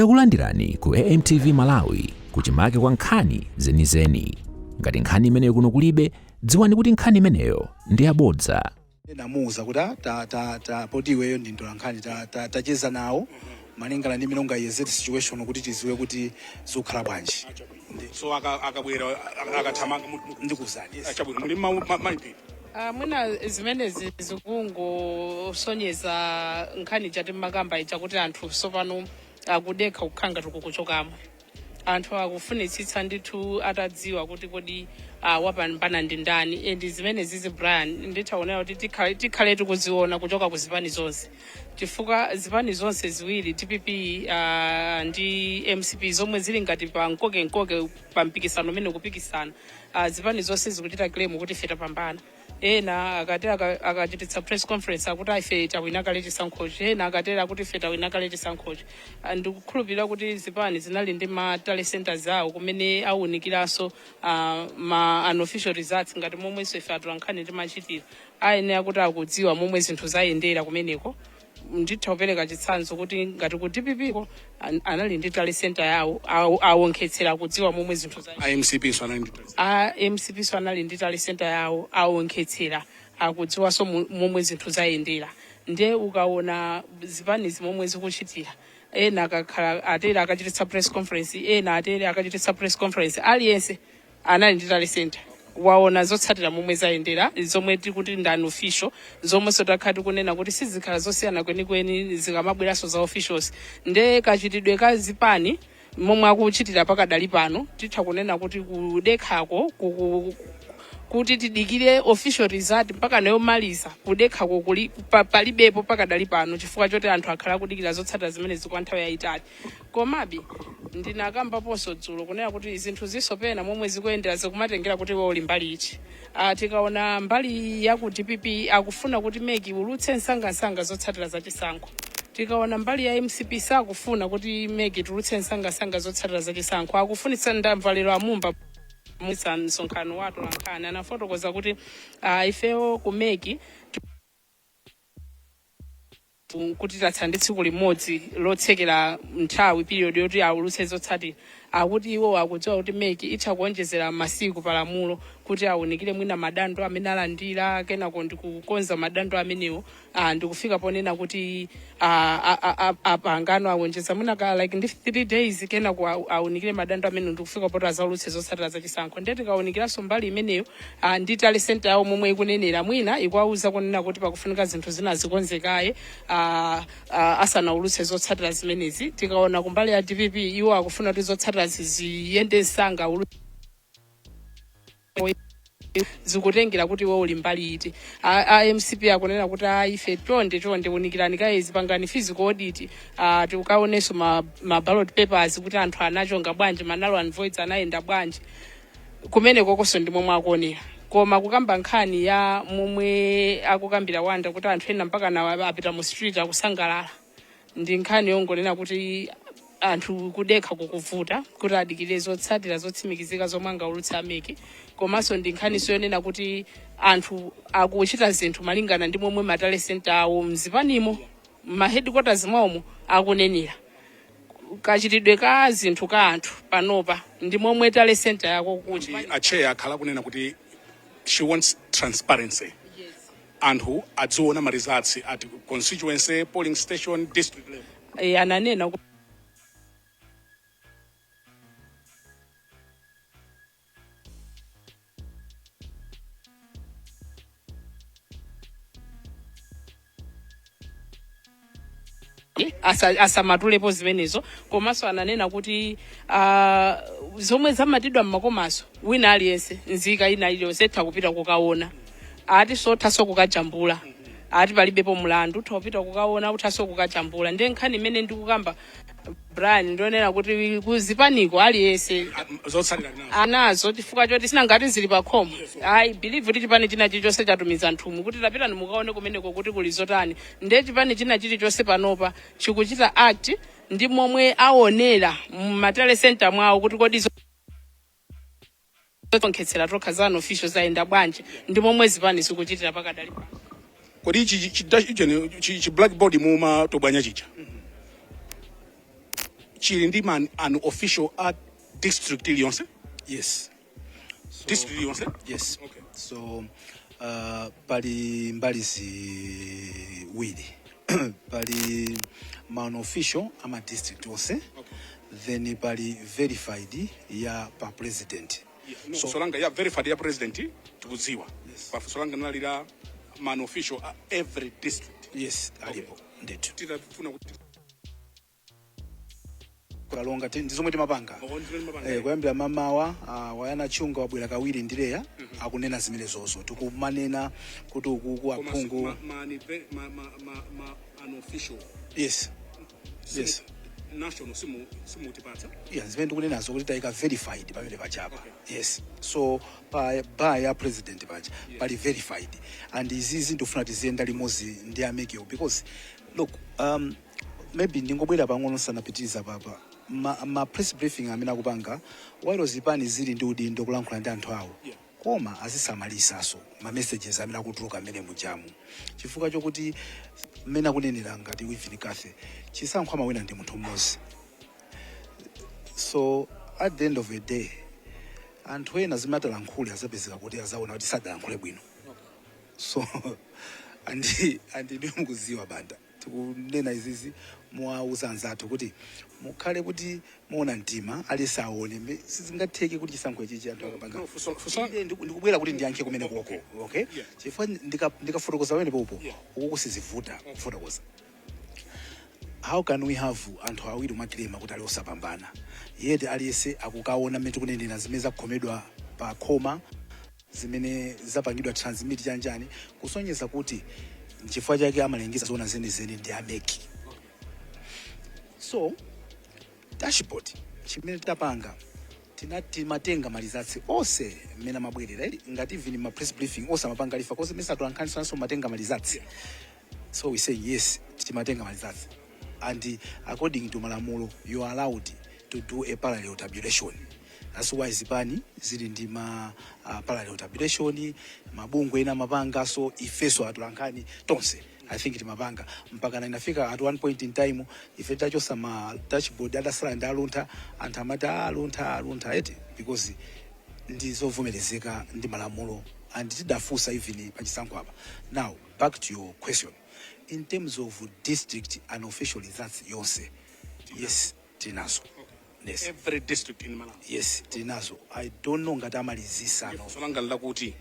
Takulandirani ku AMTV Malawi kuchimake kwa nkhani zenizeni. Ngati nkhani imeneyo kuno kulibe, dziwani kuti nkhani imeneyo ndi yabodza. Namuwuza kuti, "Ah, ta, ta, ta, poti iweyo ndi mtolankhani, tacheza nawo malingana ndi mmene ungayezere situation kuti tiziwe kuti zikukhala bwanji." So akabwera, akathamanga Ndikuwuzani, yes. Chabwino, muli mawu, mayipi? Ah, mwina zimenezi zikungosonyeza nkhani chati makamba ija kuti anthu tsopano akudekha, kukhala ngati kukuchokamo. Anthu akufunitsitsa ndithu atadziwa kuti kodi wapambana ndi ndani. And zimene zizi, Brian, ndithaonera kuti tikhale tikuziona kuchoka ku zipani zonse, chifukwa zipani zonse ziwiri, DPP ndi MCP, zomwe zili ngati pa mkokenkoke pa mpikisano umene kupikisana, zipani zonse zikuchita claim kuti ife tapambana. Ena akati akachititsa press conference akuti ife tawina kale chisankhochi, ena akatera akuti ife tawina kale chisankhochi. Ndikukhulupirira kuti zipani zinali ndi ma tally centers awo kumene awunikiranso ma unofficial results, ngati momwenso ife atolankhani timachitira. Ayenera kuti akudziwa momwe zinthu zayendera kumeneko. Nditha kupereka chitsanzo kuti ngati ku DPP ko anali ndi tally center yawo, awonkhetsera kudziwa momwe zinthu zayendera. IMCP so anali ndi A MCP so anali ndi tally center yawo, awonkhetsera akudziwanso momwe zinthu zayendera. Ndiye ukaona zipanizi momwe zikuchitira, ena akakhala atere akachititsa press conference, ena atere akachititsa press conference, aliyense anali ndi tally center, waona zotsatira momwe zayendera, zomwe tikuti ndi unofficial, zomwenso takhala tikunena kuti sizikhala zosiyana kwenikweni zikamabweranso za officials. Nde kachitidwe ka zipani momwe akuchitira pakadali pano, titha kunena kuti kudekhako kuti tidikire official result mpaka nayomaliza, kudekhako kuli palibepo pakadali pano, chifukwa choti anthu akhala akudikira zotsatira zimenezi kwa nthawi yayitali. Komabe ndinakambaponso dzulo kunena kuti zinthu zisopena momwe zikuyendera zikumatengera kuti iwe uli mbali iti. Tikaona mbali ya ku DPP, akufuna kuti MEC ulutse msangamsanga zotsatira zachisankho. Tikaona mbali ya MCP, sakufuna kuti MEC itulutse msangamsanga zotsatira zachisankho, akufunitsa. Ndamva lero amumba musa msonkhano wa atolankhani anafotokoza kuti ifeyo ku MEC kuti tatsala ndi tsiku limodzi lotsekera nthawi, period yoti aulutse zotsatira. Akuti iwo akudziwa kuti MEC itha kuonjezera masiku palamulo kuti awunikire mwina madando amene alandira, kenako ndikukonza madando amenewo, ndikufika ponena kuti apangano awonjeza mwina ka like ndi 3 days, kenako awunikire madando amenewo ndikufika poti azaulutse zotsatira zachisankho. Ndiye tikawunikiranso mbali imeneyo, ndi tally center yawo momwe ikunenera, mwina ikuwauza kunena kuti pakufunika zinthu zina zikonzekaye asanaulutse zotsatira zimenezi. Tikaona kumbali ya DPP, iwo akufuna kuti zotsatira ziyende msanga, zikutengera kuti iwe uli mbali iti. A MCP akunena kuti a ife chonde chonde unikirani kaye, pangani physical audit, tikaonenso ma ballot papers kuti anthu anachonga bwanji, ma null and voids anayenda bwanji kumene kokonso ndi momwe akuonera. Koma kukamba nkhani ya momwe akukambira Wanda kuti anthu ena mpaka na apita mu street akusangalala, ndi nkhani yongonena kuti anthu kudekha kukuvuta kuti adikire zotsatira zotsimikizika zomwe angaulutse a MEC. Komanso ndi nkhaniso yonena kuti anthu akuchita zinthu malingana ndi momwe ma tally center awo mzipanimo, ma headquarters mwawomo akunenera. Kachitidwe ka zinthu ka anthu panopa ndi momwe tally center yako kuchi A chair akhala kunena kuti she wants transparency, anthu adziona ma results at constituency, polling station, district level. Ananena asamatulepo zimenezo. Komanso ananena kuti zomwe zamatidwa mmakomazo, wina aliyense, nzika ina iliyonse itha kupita kukaona, ati sothaso kukajambula, ati palibepo mlandu, utha kupita kukaona, uthaso kukajambula. Ndiye nkhani imene ndikukamba, Brian, ndionera kuti kuzipaniko aliyense Zotsatira nazo. Anazo, chifukwa choti sina ngati zili pa khomo. I believe kuti chipani china chilichonse chatumiza nthumwi kuti tapita mukaone kumeneko kuti kuli zotani. Ndiye chipani china chilichonse panopa chikuchita act ndi momwe aonera mma tally center mwawo kuti kodi zonkhetsera tokha za unofficial zayenda bwanji, ndi momwe zipani zikuchitira pakadali pano. Kodi ichi chi blackboard mumatobwanya chija Chili ndi ma unofficial a district iliyonse? Yes. So, District iliyonse? Yes. Okay. So pali mbali ziwiri. Pali ma unofficial ama district onse, then pali verified ya pa president. Yeah, no, So- so langa ya verified ya president tikudziwa. Yes. Pafunso langa linali la ma unofficial a every district. Yes, alipo ndithu. Titafuna kuti Kalonga ndi zomwe timapanga. Oh, ndi zomwe timapanga. Kuyambira mamawa, wayana chunga wabwera kawiri ndileya akunena zimene zozo tikumanena kuti ukuku Koma aphungu. Ma unofficial Yes. national simutipatsa? Yeah, zimene ndikunenazo kuti tayika verified pamene pachapa. Yes, so pa bar ya president paja pali verified, and izizi ndikufuna tiziyenda limodzi ndi a MEC yo, because look, maybe ndingobwera pang'ono sanapitiriza papa ma press briefing amene akupanga while zipani zili ndi udindo kulankhula ndi anthu awo, koma azisamalisaso ma messages amene akutuluka amene mujamu, chifukwa chokuti mmene akunenera ngati Wivin Cathy, chisankho amawina ndi munthu mmodzi. So at the end of the day, anthu ena zimene atalankhule azapezeka kuti azaona kuti sadalankhule bwino. So andi ndiyo mukuziwa banda tikunena izizi, muwauza anzathu kuti mukhale kuti muona mtima aliyense aone. Sizingatheke kuti chisankho ichichi anthu akapanga No, funso Inde ndikubwera kuti ndiyankhe kumene koko, okay? Yeah. Chifukwa ndikafotokoza pamene popo, uku sizivuta kufotokoza. How can we have anthu awiri umakilema kuti ali osapambana, yet aliyense akukaona mmene tikunenera zimene zakhomedwa pa khoma, zimene zapangidwa transmit chanjani, kusonyeza kuti nchifukwa chake amalengeza zoona zenizeni ndi a MEC. So dashboard chimene tapanga, timatenga ma results onse mmene amabwerera ili ngati even ma press briefing onse amapanga lifa konse mmene satolankhanisanso matenga ma results. So we say yes, timatenga ma results, and according to malamulo you are allowed to do a parallel tabulation. That's why zipani zili ndi ma parallel tabulation, mabungwe ena amapanga. So ifeso atolankhani tonse, I think timapanga mpaka na inafika at one point in time ife tachosa ma dashboard, adasala ndi aluntha. Anthu amati, "Ah, aluntha, aluntha eti," because ndi zovomerezeka ndi malamulo and tidafunsa even pachisankho apa. Now back to your question, in terms of district unofficial results yonse, yes, tinazo, yes. Every district in Malawi? Yes, tinazo. I don't know ngati amalizisa, no. Funso langa lakuti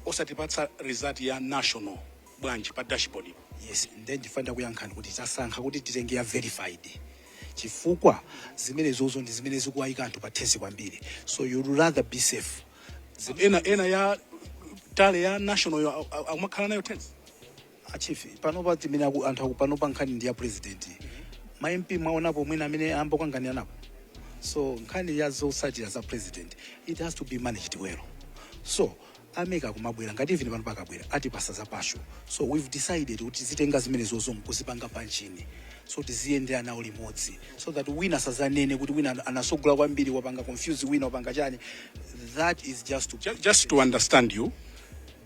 osatipatsa result ya national bwanji pa dashboard ipo? Yes, then ndifanira kuyankhani kuti tasankha kuti titenge ya verified chifukwa zimene zozo ndi zimene zikuwayika anthu pa thensi kwambiri, so you'd rather be safe. Ena ya tally ya national yo akumakhala nayo tense. A chief, panopa timene anthu panopa nkhani ndi ya president, ma MP mwaonapo mwina amene ambokanganira napo. So nkhani ya zotsatira za president, it has to be managed well. So a MEC akumabwera ngati even pano pakabwera atipasa za partial, so we've decided kuti tizitenga zimene zozo nkuzipanga panchini, so tiziyendera nawo limodzi so that wina sazanene kuti wina anasogola kwambiri, wapanga confuse wina, wapanga chani. That is just to Just to understand you,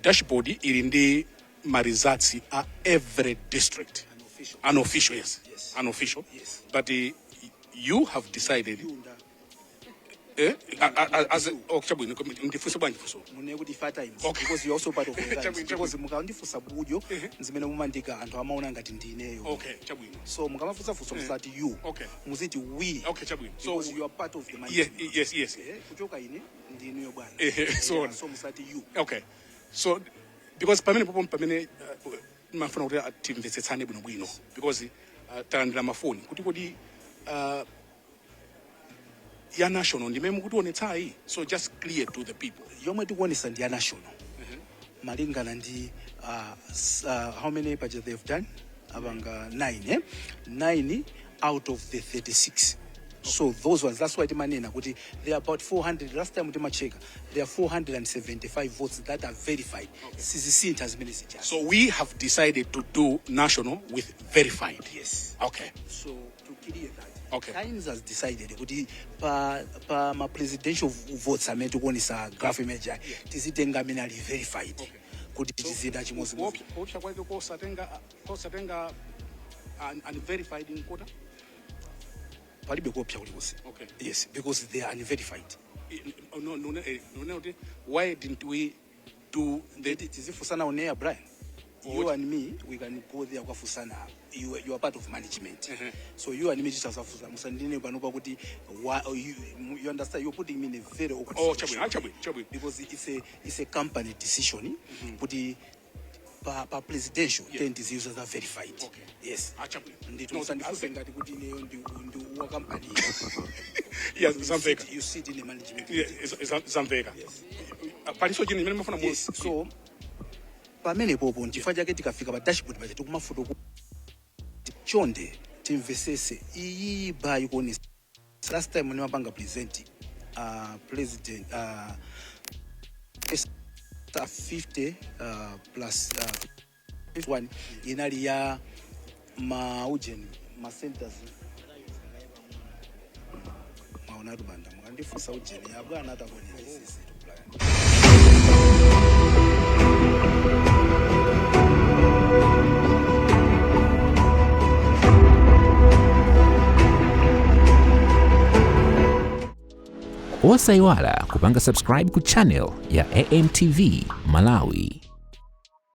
dashboard ili ndi ma results a every district? Unofficial. Unofficial, yes. Yes. Unofficial. Yes. But you have decided, eh, as oh, chabwino, ndifunse bwanji funso? Mune kuti ife Times, because you are also part of the Times. Chabwino. Because mukandifunsa budyo zimene mumandika, anthu amaona ngati ndineyo. Okay, chabwino. So mukamafunsa funso musati you, muziti we, Okay, chabwino. So because you are part of the management. Yes. Kuchoka ine ndinuyo bwana. So Yeah, so musati you. Okay, so because pamene popo pamene mafuna kuti timvetsetsane bwinobwino, because talandira mafoni kuti kodi ya national ndimene mukutionetsayi? So just clear to the people. Yomwe tikuonesa ndi ya national malingana ndi how many budget they've done. Apanga 9, eh? 9 out of the 36. So those ones, that's why timanena kuti there are about 400. Last time timacheka, there are 475 votes that are verified. Sizisintha zimene zija. So we have decided to do national with verified? Yes. Okay. So to clear that, Times has decided kuti pa ma presidential votes amene tikuonesa graph image, tizitenga amene ali verified kuti tiziyenda chimodzimodzi. Kuopsa kwake kosatenga unverified nkota? Palibe kuopsa kulikonse. Yes, because they are unverified. No, no, why didn't we do the Tizifunsana on air, Brian? You What? and me, we can go there kukafunsana. You are part of management, so you and me titasafusa. Musandine panopa kuti you understand, you're putting me in a very awkward Oh, situation. chabwino, ah, chabwino, chabwino. Because it's a company decision kuti pa presidential then tiziuza za verified. Yes. Ah, chabwino. Ndithu. No, musandifunse ngati kuti ineyo ndi wa company. Yeah, zamveka. You sit in the management. Yeah, zamveka. Yes. Paliso chini chimene mafuna mu Yes, so pamene popo nchifukwa chake tikafika pa dashboard paja tikumafoto chonde timvesese iyi ba ikuonesa. Last time ndimapanga present, president 50 plus 51 inali ya maujeni, ma centers. Maonatu banda mukandifunsa ujeni ya bwana atakuonera isisi tu, Brian. Osayiwala kupanga subscribe ku channel ya AMTV Malawi.